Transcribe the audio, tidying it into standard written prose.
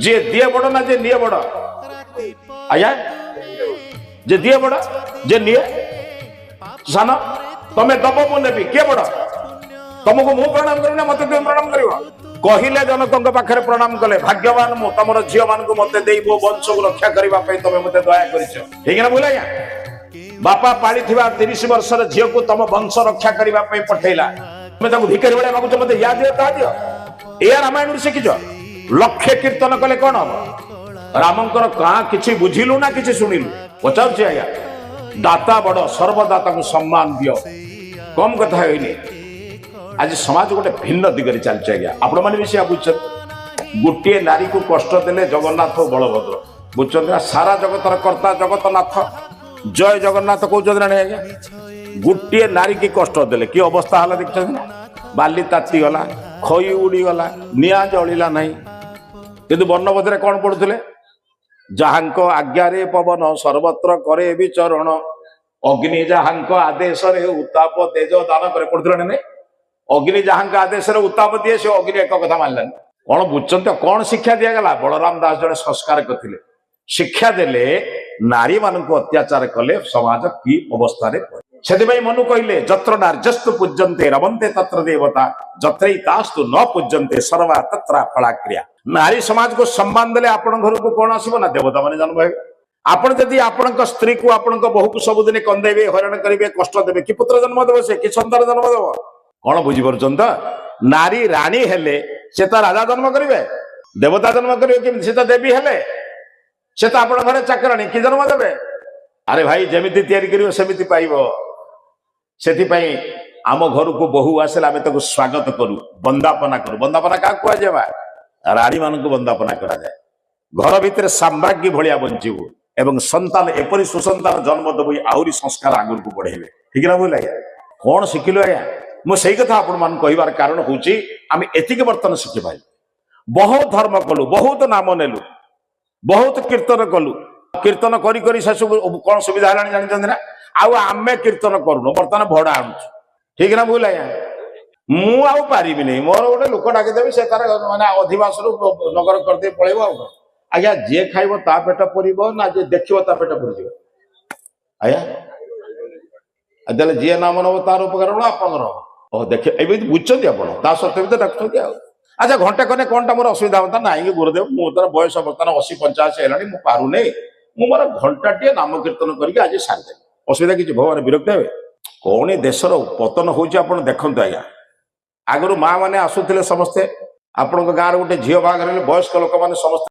ଯିଏ ଦିଏ ବଡ ନା ଯିଏ ନିଏ ବଡ? ଆଜ୍ଞା, ଯେ ଦିଏ ବଡ, ଯେ ନିଏ ସାନ। ତମେ ଦବ, ମୁଁ ନେବି, କିଏ ବଡ? ତମକୁ ମୁଁ ପ୍ରଣାମ କରିବି ନା ମତେ ତୁମେ ପ୍ରଣାମ କରିବ? କହିଲେ ଜନକଙ୍କ ପାଖରେ ପ୍ରଣାମ କଲେ, ଭାଗ୍ୟବାନ ମୁଁ, ତମର ଝିଅ ମାନଙ୍କୁ ମତେ ଦେଇ ମୋ ବଂଶକୁ ରକ୍ଷା କରିବା ପାଇଁ ତମେ ମତେ ଦୟା କରିଛ। ଠିକ ନା ଭୁଲ ଆଜ୍ଞା? ବାପା ପାଳିଥିବା 30 ବର୍ଷର ଝିଅକୁ ତମ ବଂଶ ରକ୍ଷା କରିବା ପାଇଁ ପଠେଇଲା, ତମେ ତାକୁ ଭିକାରୀ ଭଳିଆ ମାଗୁଛ, ମତେ ୟା ଦିଅ ତା ଦିଅ। ଏୟା ରାମାୟଣରୁ ଶିଖିଛ? ଲକ୍ଷେ କୀର୍ତ୍ତନ କଲେ କଣ ହବ? ରାମଙ୍କର କାଁ କିଛି ବୁଝିଲୁ ନା କିଛି ଶୁଣିଲୁ? ପଚାରୁଛି ଆଜ୍ଞା। ଦାତା ବଡ, ସର୍ବଦାତାଙ୍କୁ ସମ୍ମାନ ଦିଅ। କମ କଥା ହେଇନି। ଆଜି ସମାଜ ଗୋଟେ ଭିନ୍ନ ଦିଗରେ ଚାଲିଛି ଆଜ୍ଞା। ଆପଣମାନେ ବି ସେୟା ବୁଝୁଛନ୍ତି। ଗୋଟିଏ ନାରୀକୁ କଷ୍ଟ ଦେଲେ ଜଗନ୍ନାଥ ଓ ବଳଭଦ୍ର ବୁଝୁଛନ୍ତି ନା? ସାରା ଜଗତର କର୍ତ୍ତା ଜଗତନାଥ, ଜୟ ଜଗନ୍ନାଥ କହୁଛନ୍ତି ନା ନାଇଁ ଆଜ୍ଞା? ଗୋଟିଏ ନାରୀକି କଷ୍ଟ ଦେଲେ କି ଅବସ୍ଥା ହେଲା ଦେଖିଛନ୍ତି ନା? ବାଲି ତାତିଗଲା, ଖଇ ଉଡ଼ିଗଲା, ନିଆଁ ଜଳିଲା ନାହିଁ। କିନ୍ତୁ ବର୍ଣ୍ଣବୋଧରେ କଣ ପଢୁଥିଲେ? ଯାହାଙ୍କ ଆଜ୍ଞାରେ ପବନ ସର୍ବତ୍ର କରେ ବିଚରଣ, ଅଗ୍ନି ଯାହାଙ୍କ ଆଦେଶରେ ଉତ୍ତାପ ତେଜ ଦାନ କରେ। ପଢୁଥିଲେ ନା ନାଇଁ? ଅଗ୍ନି ଯାହାଙ୍କ ଆଦେଶରେ ଉତ୍ତାପ ଦିଏ, ସେ ଅଗ୍ନି ଏକ କଥା ମାନିଲାନି। କଣ ବୁଝୁଛନ୍ତି? କଣ ଶିକ୍ଷା ଦିଆଗଲା? ବଳରାମ ଦାସ ଜଣେ ସଂସ୍କାରକ ଥିଲେ, ଶିକ୍ଷା ଦେଲେ ନାରୀ ମାନଙ୍କୁ ଅତ୍ୟାଚାର କଲେ ସମାଜ କି ଅବସ୍ଥାରେ ପଡେ। ସେଥିପାଇଁ ମନୁ କହିଲେ, ଯତ୍ର ନାର୍ଯ୍ୟସ୍ତୁ ପୂଜ୍ୟନ୍ତେ ରମନ୍ତେ ତତ୍ର ଦେବତା, ଯତ୍ରୈତାସ୍ତୁ ନ ପୂଜ୍ୟନ୍ତେ ସର୍ବା ତତ୍ର ଫଳାକ୍ରିୟା। ନାରୀ ସମାଜକୁ ସମ୍ମାନ ଦେଲେ ଆପଣଙ୍କ ଘରକୁ କଣ ଆସିବ ନା ଦେବତା ମାନେ ଜନ୍ମ ହେବେ। ଆପଣ ଯଦି ଆପଣଙ୍କ ସ୍ତ୍ରୀକୁ, ଆପଣଙ୍କ ବୋହୂକୁ ସବୁଦିନ କନ୍ଦେଇବେ, ହଇରାଣ କରିବେ, କଷ୍ଟ ଦେବେ, କି ପୁତ୍ର ଜନ୍ମ ଦେବ ସେ? କି ସନ୍ତାନ ଜନ୍ମ ଦେବ? କଣ ବୁଝିପାରୁଛନ୍ତି ତ? ନାରୀ ରାଣୀ ହେଲେ ସେ ତ ରାଜା ଜନ୍ମ କରିବେ, ଦେବତା ଜନ୍ମ କରିବେ କେମିତି? ସେ ତ ଦେବୀ ହେଲେ, ସେ ତ ଆପଣଙ୍କ ଘରେ ଚାକରାଣୀ, କି ଜନ୍ମ ଦେବେ? ଆରେ ଭାଇ, ଯେମିତି ତିଆରି କରିବ ସେମିତି ପାଇବ। ସେଥିପାଇଁ ଆମ ଘରକୁ ବୋହୂ ଆସିଲେ ଆମେ ତାକୁ ସ୍ୱାଗତ କରୁ, ବନ୍ଦାପନା କରୁ। ବନ୍ଦାପନା କାହାକୁ କୁହାଯାଏ ବା? ରାଣୀ ମାନଙ୍କୁ ବନ୍ଦାପନା କରାଯାଏ। ଘର ଭିତରେ ସାମ୍ରାଜ୍ଞୀ ଭଳିଆ ବଞ୍ଚିବୁ ଏବଂ ସନ୍ତାନ ଏପରି ସୁସନ୍ତାନ ଜନ୍ମ ଦେବୁ, ଆହୁରି ସଂସ୍କାର ଆଗକୁ ବଢେଇବେ। ଠିକ ନା ଭୁଲ ଆଜ୍ଞା? କଣ ଶିଖିଲୁ ଆଜ୍ଞା? ମୁଁ ସେଇ କଥା ଆପଣମାନଙ୍କୁ କହିବାର କାରଣ ହଉଛି, ଆମେ ଏତିକି ବର୍ତ୍ତମାନ ଶିଖିପାରିଲୁ। ବହୁତ ଧର୍ମ କଲୁ, ବହୁତ ନାମ ନେଲୁ, ବହୁତ କୀର୍ତ୍ତନ କଲୁ। କୀର୍ତ୍ତନ କରି କରି ସେସବୁ କଣ ସୁବିଧା ହେଲାଣି ଜାଣିଛନ୍ତି ନା? ଆଉ ଆମେ କୀର୍ତ୍ତନ କରୁନୁ, ବର୍ତ୍ତମାନ ଭଡା ଆଣୁଛୁ। ଠିକ ନା ଭୁଲ ଆଜ୍ଞା? ମୁଁ ଆଉ ପାରିବିନି, ମୋର ଗୋଟେ ଲୋକ ଡାକିଦେବି, ସେ ତାର ମାନେ ଅଧିବାସରୁ ନଗର କରିଦେଇ ପଳେଇବ। ଆଉ କଣ ଆଜ୍ଞା? ଯିଏ ଖାଇବ ତା ପେଟ ପୁରିବ ନା ଯିଏ ଦେଖିବ ତା ପେଟ ପୁରିଯିବ ଆଜ୍ଞା? ଆଉ ତାହେଲେ ଯିଏ ନାମ ନବ ତାର ଉପକାର ହବ ନା ଆପଣଙ୍କର ହବ? ଓ ଦେଖ, ଏମିତି ବୁଝୁଛନ୍ତି ଆପଣ, ତା ସତ୍ତ୍ୱେ ବି ତ ଡାକୁଛନ୍ତି। ଆଉ ଆଚ୍ଛା, ଘଣ୍ଟେ କନେ କଣଟା ମୋର ଅସୁବିଧା ହୁଅନ୍ତା? ନାଇଁ କି ଗୁରୁଦେବ, ମୁଁ ତାର ବୟସ ବର୍ତ୍ତମାନ 80-85 ହେଲାଣି, ମୁଁ ପାରୁନି, ମୁଁ ମୋର ଘଣ୍ଟାଟିଏ ନାମ କୀର୍ତ୍ତନ କରିକି ଆଜି ସାରିଦେବି। ଅସୁବିଧା କିଛି? ଭଗବାନ ବିରକ୍ତ ହେବେ? କଣ ଏ ଦେଶର ପତନ ହଉଛି ଆପଣ ଦେଖନ୍ତୁ ଆଜ୍ଞା। ଆଗରୁ ମା ମାନେ ଆସୁଥିଲେ ସମସ୍ତେ। ଆପଣଙ୍କ ଗାଁରେ ଗୋଟେ ଝିଅ ବାହାଘର ହେଲେ ବୟସ୍କ ଲୋକମାନେ ସମସ୍ତେ